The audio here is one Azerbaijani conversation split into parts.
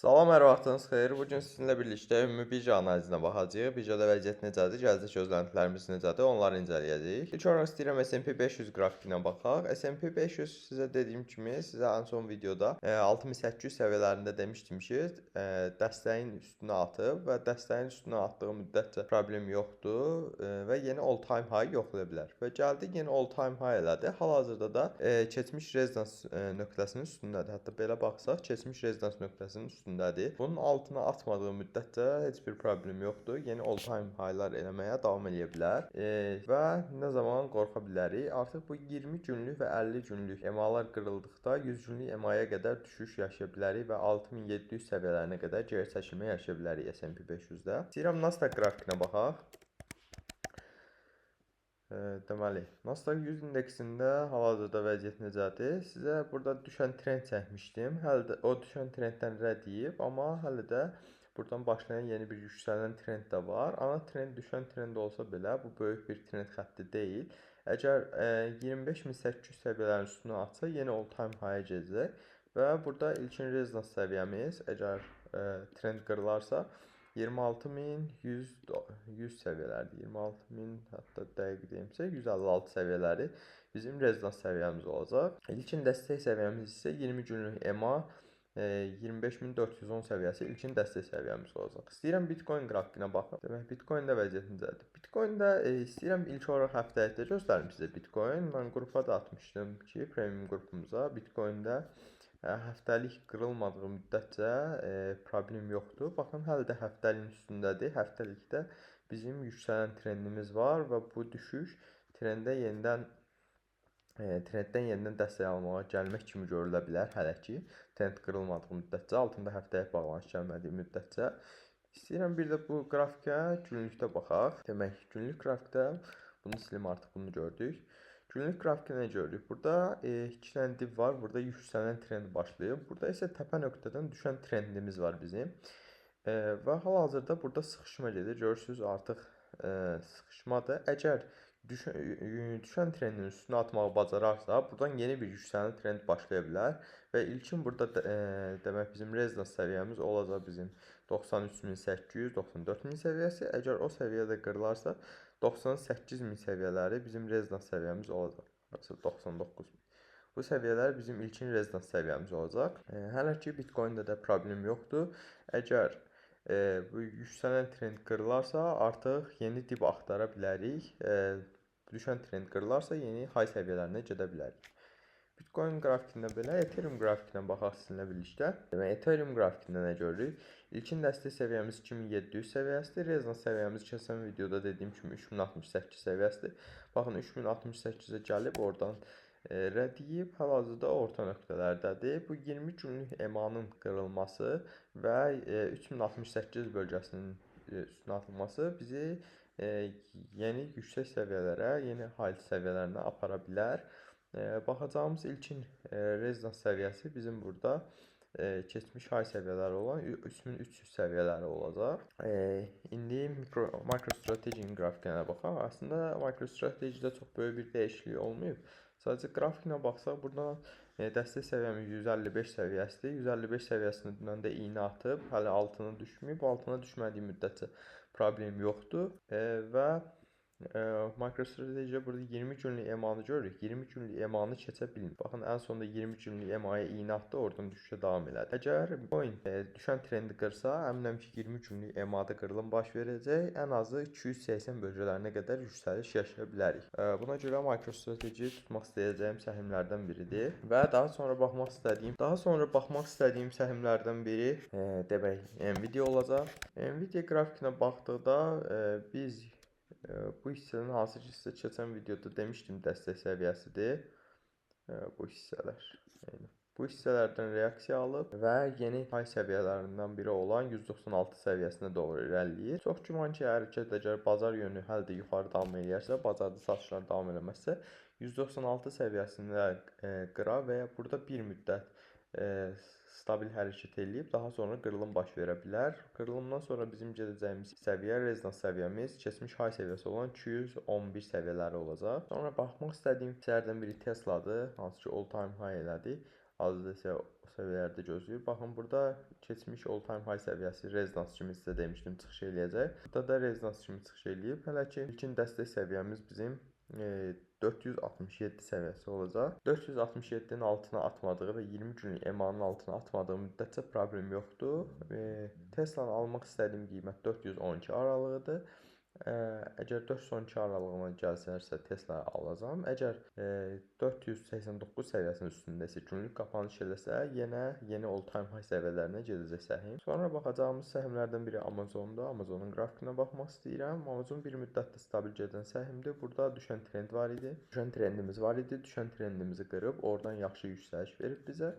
Salam, hər vaxtınız xeyir. Bu gün sizinlə birlikdə ümumi birja analizinə baxacağıq. Birjada vəziyyət necədir, gələcək gözləntilərimiz necədir, onları incələyəcəyik. İlk olaraq istəyirəm S&P 500 qrafikinə baxaq. S&P 500 sizə dediyim kimi, sizə ən son videoda 6800 səviyyələrində demişdim ki, dəstəyin üstünə atıb və dəstəyin üstünə atdığı müddətcə problem yoxdur və yeni all time high yoxlaya bilər. Və gəldi, yeni all time high elədi. Hal-hazırda da keçmiş rezistans nöqtəsinin üstündədir. Hətta belə baxsaq, keçmiş rezistans nöqtəsinin üstündədir. Bunun altına atmadığı müddətcə heç bir problem yoxdur. Yeni all time highlar eləməyə davam eləyə bilər. Və nə zaman qorxa bilərik? Artıq bu 20 günlük və 50 günlük EMA-lar qırıldıqda 100 günlük EMA-ya qədər düşüş yaşaya bilərik və 6700 səviyyələrinə qədər geri çəkilmə yaşaya bilərik S&P 500-də. İstəyirəm Nasdaq qrafikinə baxaq. Deməli, Nasdaq 100 indeksində hal-hazırda vəziyyət necədir? Sizə burada düşən trend çəkmişdim. Hələ də o düşən trenddən rədd yeyib, amma hələ də buradan başlayan yeni bir yüksələn trend də var. Ana trend düşən trend olsa belə, bu böyük bir trend xətti deyil. Əgər 25.800 səviyyələrin üstünə atsa, yeni all time high-a gedəcək və burada ilkin rezistans səviyyəmiz, əgər trend qırılarsa, 26.100 100 səviyyələrdir. 26.000, hətta dəqiq deyimsə, 156 səviyyələri bizim rezistans səviyyəmiz olacaq. İlkin dəstək səviyyəmiz isə 20 günlük EMA 25.410 səviyyəsi ilkin dəstək səviyyəmiz olacaq. İstəyirəm Bitcoin qrafikinə baxım. Demək, Bitcoin-də vəziyyət necədir? Bitcoin-də istəyirəm ilk olaraq həftəlikdə göstərim sizə Bitcoin. Mən qrupa da atmışdım ki, premium qrupumuza Bitcoin-də həftəlik qırılmadığı müddətcə problem yoxdur. Baxın, hələ də həftəliyin üstündədir. Həftəlikdə bizim yüksələn trendimiz var və bu düşüş trenddən yenidən dəstək almağa gəlmək kimi görülə bilər hələ ki. Trend qırılmadığı müddətcə, altında həftəlik bağlanış gəlmədiyi müddətcə. İstəyirəm bir də bu qrafikə günlükdə baxaq. Demək, günlük qrafikdə bunu silim artıq, bunu gördük. Günlük qrafikdə nə görürük? Burada iki dənə dip var. Burada yüksələn trend başlayıb. Burada isə təpə nöqtədən düşən trendimiz var bizim. Və hal-hazırda burada sıxışma gedir. Görürsünüz, artıq sıxışmadır. Əgər düşən trendin üstünə atmağı bacararsa, buradan yeni bir yüksələn trend başlaya bilər və ilkin burada demək, bizim rezistans səviyyəmiz olacaq bizim 93.800, 94.000 səviyyəsi. Əgər o səviyyədə qırılarsa, 98.000 səviyyələri bizim rezistans səviyyəmiz olacaq. Məsələn, 99.000. Bu səviyyələr bizim ilkin rezistans səviyyəmiz olacaq. Hələ ki Bitcoin-də də problem yoxdur. Əgər bu yüksələn trend qırılarsa, artıq yeni dip axtara bilərik. Düşən trend qırılarsa, yeni high səviyyələrinə gedə bilərik. Bitcoin qrafikində belə, Ethereum qrafikinə baxaq sizinlə birlikdə. Demək, Ethereum qrafikində nə görürük? İlkin dəstək səviyyəmiz 2700 səviyyəsidir. Rezistans səviyyəmiz keçən videoda dediyim kimi 3068 səviyyəsidir. Baxın, 3068-ə gəlib oradan rədd yeyib, hal-hazırda orta nöqtələrdədir. Bu 20 günlük EMA-nın qırılması və 3068 bölgəsinin üstünə atılması bizi yeni yüksək səviyyələrə, yeni high səviyyələrinə apara bilər. Baxacağımız ilkin rezistans səviyyəsi bizim burada keçmiş high səviyyələri olan 3300 səviyyələri olacaq. İndi MicroStrategy-nin qrafikinə baxaq. Əslində MicroStrategy-də çox böyük bir dəyişiklik olmayıb. Sadəcə qrafikinə baxsaq, buradan dəstək səviyyəmiz 155 səviyyəsidir. 155 səviyyəsində dünən də iynə atıb, hələ altına düşməyib. Altına düşmədiyi müddətcə problem yoxdur. Və MicroStrategy burada 20 günlük EMA-nı görürük. 20 günlük EMA-nı keçə bilmir. Baxın, ən sonda 20 günlük EMA-ya iynə atdı, oradan düşüşə davam elədi. Əgər coin düşən trendi qırsa, əminəm ki, 20 günlük EMA-da qırılım baş verəcək. Ən azı 280 bölgələrinə qədər yüksəliş yaşaya bilərik. Buna görə MicroStrategy tutmaq istəyəcəyim səhmlərdən biridir. Və daha sonra baxmaq istədiyim səhmlərdən biri demək, Nvidia olacaq. Nvidia qrafikinə baxdıqda biz bu hissənin hansı ki sizə keçən videoda demişdim, dəstək səviyyəsidir. Bu hissələr. Yəni, bu hissələrdən reaksiya alıb və yeni high səviyyələrindən biri olan 196 səviyyəsinə doğru irəliləyir. Çox güman ki, hərəkət əgər bazar yönü hələ də yuxarı davam eləyərsə, bazarda satışlar davam eləməzsə, 196 səviyyəsində qıra və ya burada bir müddət stabil hərəkət eləyib, daha sonra qırılım baş verə bilər. Qırılımdan sonra bizim gedəcəyimiz səviyyə, rezistans səviyyəmiz keçmiş high səviyyəsi olan 211 səviyyələri olacaq. Sonra baxmaq istədiyim hissələrdən biri Tesla'dır, hansı ki all time high elədi. Hazırda isə o səviyyələrdə gözləyir. Baxın, burada keçmiş all time high səviyyəsi rezonans kimi sizə demişdim, çıxış eləyəcək. Burada da rezonans kimi çıxış eləyib. Hələ ki ilkin dəstək səviyyəmiz bizim 467 səviyyəsi olacaq. 467-nin altına atmadığı və 20 günlük EMA-nın altına atmadığı müddətcə problem yoxdur. Tesla'nı almaq istədiyim qiymət 412 aralığıdır. Əgər 412 aralığına gəlsələrsə Tesla alacağam. Əgər 489 səviyyəsinin üstündə isə günlük qapanış eləsə, yenə yeni all time high səviyyələrinə gedəcək səhim. Sonra baxacağımız səhmlərdən biri Amazondur. Amazonun qrafikinə baxmaq istəyirəm. Amazon bir müddətdir stabil gedən səhmdir. Burada düşən trend var idi. Düşən trendimiz var idi. Düşən trendimizi qırıb oradan yaxşı yüksəliş verib bizə.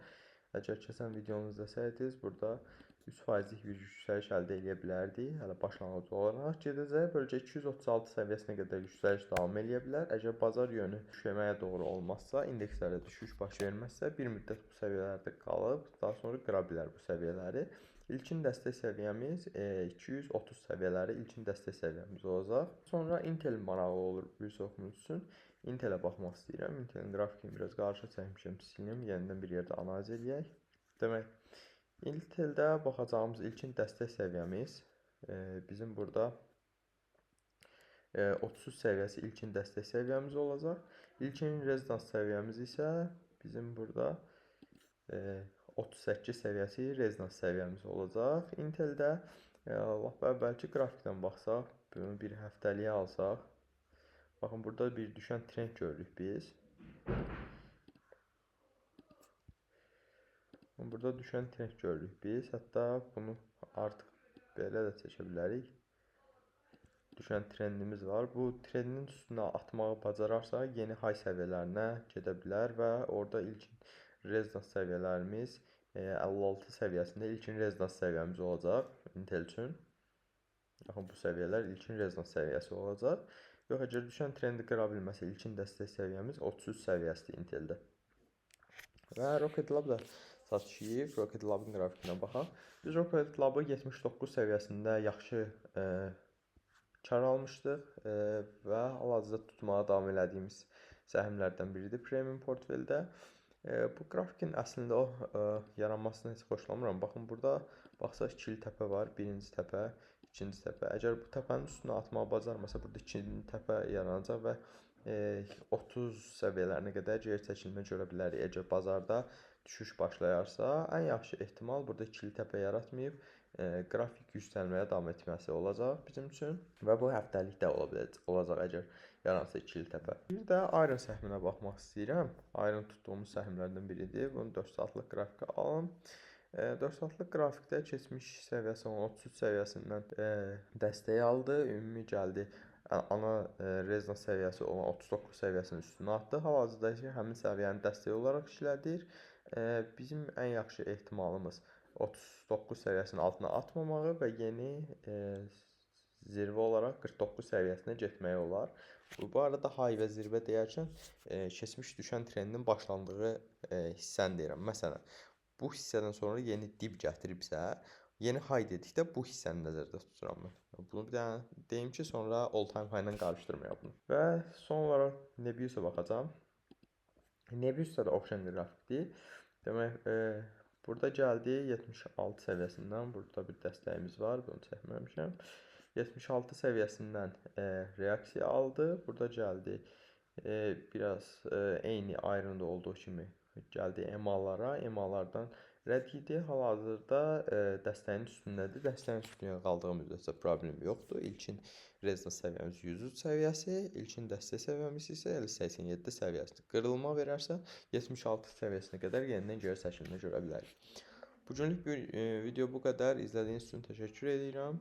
Əgər keçən videonu izləsəydiniz, burada 3%lik bir yüksəliş əldə eləyə bilərdik. Hələ başlanğıc olaraq gedəcək. Bölgə 236 səviyyəsinə qədər yüksəliş davam eləyə bilər. Əgər bazar yönü düşməyə doğru olmazsa, indekslərdə düşüş baş verməzsə, bir müddət bu səviyyələrdə qalıb, daha sonra qıra bilər bu səviyyələri. İlkin dəstək səviyyəmiz 230 səviyyələri ilkin dəstək səviyyəmiz olacaq. Sonra Intel maraqlı olur bir çoxumuz üçün. Intelə baxmaq istəyirəm. Intelin qrafikini biraz qarışıq çəkmişəm, silim. Yenidən bir yerdə analiz eləyək. Demək, Inteldə baxacağımız ilkin dəstək səviyyəmiz bizim burada 33 səviyyəsi ilkin dəstək səviyyəmiz olacaq. İlkin rezonans səviyyəmiz isə bizim burada 38 səviyyəsi rezonans səviyyəmiz olacaq. Inteldə lap əvvəlki qrafikdən baxsaq, bunu bir həftəliyə alsaq, baxın burada bir düşən trend görürük biz. Burada düşən trend görürük biz. Hətta bunu artıq belə də çəkə bilərik. Düşən trendimiz var. Bu trendin üstünə atmağı bacararsa yeni high səviyyələrinə gedə bilər və orada ilkin rezonans səviyyələrimiz 56 səviyyəsində ilkin rezonans səviyyəmiz olacaq Intel üçün. Baxın, bu səviyyələr ilkin rezonans səviyyəsi olacaq. Yox, əgər düşən trendi qıra bilməsə ilkin dəstək səviyyəmiz 33 səviyyəsidir Inteldə. Və Rocket Lab da satış yeyib. Rocket Lab'ın qrafikinə baxaq. Biz Rocket Lab'ı 79 səviyyəsində yaxşı kar almışdıq və hal-hazırda tutmağa davam elədiyimiz səhmlərdən biridir premium portfeldə. Bu qrafikin əslində o yaranmasını heç xoşlamıram. Baxın, burada baxsaq ikili təpə var. Birinci təpə, ikinci təpə. Əgər bu təpənin üstünə atmağı bacarmasa, burada ikinci təpə yaranacaq və 30 səviyyələrinə qədər geri çəkilmə görə bilərik. Əgər bazarda düşüş başlayarsa, ən yaxşı ehtimal burada ikili təpə yaratmayıb, qrafik yüksəlməyə davam etməsi olacaq bizim üçün və bu həftəlik də ola biləcək, olacaq əgər yaransa ikili təpə. Bir də Iron səhminə baxmaq istəyirəm. Iron tutduğumuz səhmlərdən biridir. Bunu 4 saatlıq qrafikə alım. 4 saatlıq qrafikdə keçmiş səviyyəsi olan 33 səviyyəsindən dəstək aldı. Ümumi gəldi ana rezonans səviyyəsi olan 39 səviyyəsinin üstünə atdı. Hal-hazırda isə həmin səviyyəni dəstək olaraq işlədir. Bizim ən yaxşı ehtimalımız 39 səviyyəsinin altına atmamağı və yeni zirvə olaraq 49 səviyyəsinə getməyi olar. Bu arada high və zirvə deyərkən keçmiş düşən trendin başlandığı hissəni deyirəm. Məsələn, bu hissədən sonra yeni dib gətiribsə, yeni high dedikdə bu hissəni nəzərdə tuturam mən. Bunu bir dənə deyim ki, sonra all time high ilə qarışdırmayaq bunu. Və son olaraq Nebius-a baxacağam. Nebius-da da oxşayan qrafikdir. Demək, burada gəldi 76 səviyyəsindən, burada bir dəstəyimiz var, bunu çəkməmişəm. 76 səviyyəsindən reaksiya aldı. Burada gəldi biraz eyni Iron'da olduğu kimi gəldi EMA-lara. EMA-lardan rədd yedi. Hal-hazırda dəstəyin üstündədir. Dəstəyin üstünə qaldığı müddətcə problem yoxdur. İlkin rezonans səviyyəmiz 103 səviyyəsi, ilkin dəstək səviyyəmiz isə elə 87 səviyyəsidir. Qırılma verərsə 76 səviyyəsinə qədər yenidən geri çəkilmə görə bilərik. Bugünlük bir video bu qədər. İzlədiyiniz üçün təşəkkür edirəm.